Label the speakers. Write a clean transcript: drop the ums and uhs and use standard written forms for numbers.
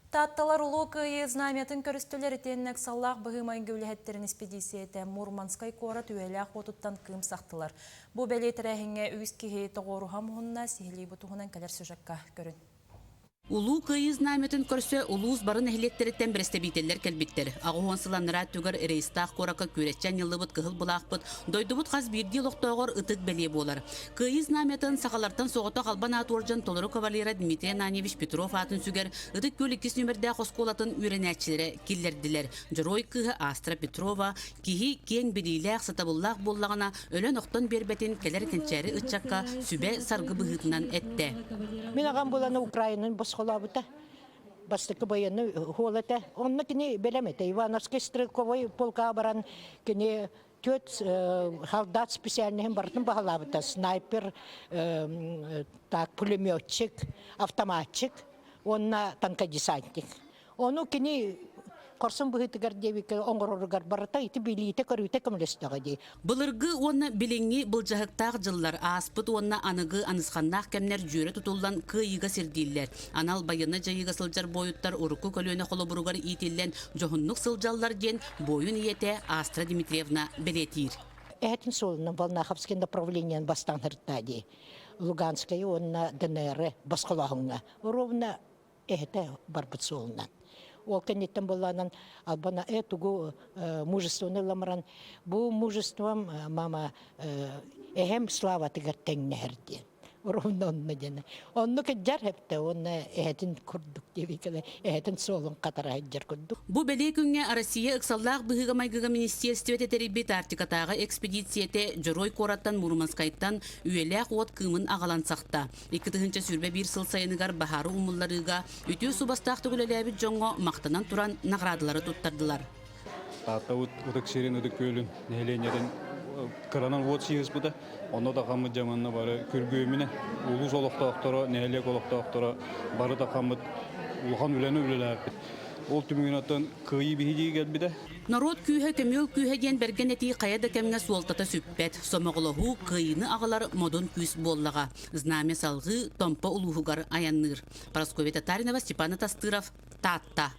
Speaker 1: Таатталар Улуу Кыайыы знамятын көрүстүлэр итиэннэ ыксаллаах быһыы-майгы үлэһиттэрин испэдииссийэтэ Мурманскай куорат үйэлээх уотуттан кыым сахтылар. Бу бэлиэ тэрээһиҥҥэ үгүс киһи тоҕуоруһа муһунна, сиһилии бу туһунан кэлэр сюжекка көрүн.
Speaker 2: Улуу Кыайыы знамятын көрсө улуус бары нэһилиэктэриттэн бэрэстэбиитэллэр кэлбиттэр. 80 сыл анараа өттүгэр Рейстаах куоракка күөрэччи анньыллыбыт кыһыл былаахпыт дойдубут хас биирдии олохтооҕор ытык бэлиэ буолар. Кыайыы знамятын сахалартан соҕотох албан аат уордьан толору кавалера Дмитрий Ананьевич Петров аатын сүгэр Ытык Күөл иккис нүөмэрдээх оскуолатын үөрэнээччилэрэ киллэрдилэр. Дьоруой кыыһа Астра Петрова киһи киэҥ билиилээх, сатабыллаах буоллаҕына өлөн-охтон биэрбэтин кэлэр кэнчээри ыччакка сүбэ-саргы быһыытынан эттэ.
Speaker 3: Мин аҕам буланы Украинаны босхолообута. Бастакы военный хуол этэ. Онно кини бэлэм этэ. Ивановский стрелковой полка баран кини Түөрт солдат специальноһын барытын баһылаабыта. Снайпер, так, пулеметчик, автоматчик уонна танкодесантник. Ону кини хорсун быһыытыгар диэбиккэ оҥороругар барыта ити билиитэ-көрүүтэ көмөлөстөҕө дии.
Speaker 2: Былыргы уонна билиҥҥи былдьаһыктаах дьыллар ааспыт уонна аныгы анысханнаах кэмнэр дьүөрэ тутуллан кыайыыга сирдииллэр. Анал байыаннай дьайыыга сылдьар буойуттар урукку көлүөнэ холобуругар иитиллэн дьоһуннук сылдьаллар диэн Буойун ийэтэ Астра Дмитриевна бэлиэтиир.
Speaker 3: Эһэтин суолунан Волнаховский направлениен бастаан сырытта дии. Луганскайы уонна ДНР босхолооһуҥҥа. Ровно эһэтэ барбыт суолунан. Ол кэнниттэн буоллаанан Албана тугу мужествоны ылламаран бу мужеством мама эһэм славатыгар тэҥнэһэр диэн. Ровно онно диэн. Онно кыдьар хэптэ уонна эһэтин курдук диэбикэлэ эһэтин суолун хатара сылдьар курдук.
Speaker 2: Бу бэлиэ күҥҥэ Россия ыксаллаах быһыыга-майгыга министиэристибэтэ тэрийбит Арктикатааҕы экспедицийэтэ Дьоруой куораттан Мурманскайтан үйэлээх уот кыымын аҕалан сахта. 2021 сыл сайыныгар баһаары умулларыыга үтүө субастаахтык үлэлээбит дьоҥҥо махтанан туран наҕараадалары туттардылар.
Speaker 4: Таатта Ытык сирин, Ытык Күөлүн нэһилиэнньэтин кыранан уот сыыспыта. Онно да хаммыт дьаманна бары күргүөмүнэ улуус олохтоохторо, нэһилиэк олохтоохторо бары да хаммыт улахан үлэни үлэлээппит. Ол түмүгүн оттон кыайыы биһигии кэлбитэ.
Speaker 2: Норуот күүһэ көмүөл күүһэ диэн бэргэн этии хайа да кэмҥэ суолтата сүппэт. Сомоҕолоһуу кыайыыны аҕалар модун күүс буоллаҕа. Знамя салҕыы Томпо улууһугар айанныыр. Парасковья Татаринова, Степан Атастыров, Таатта.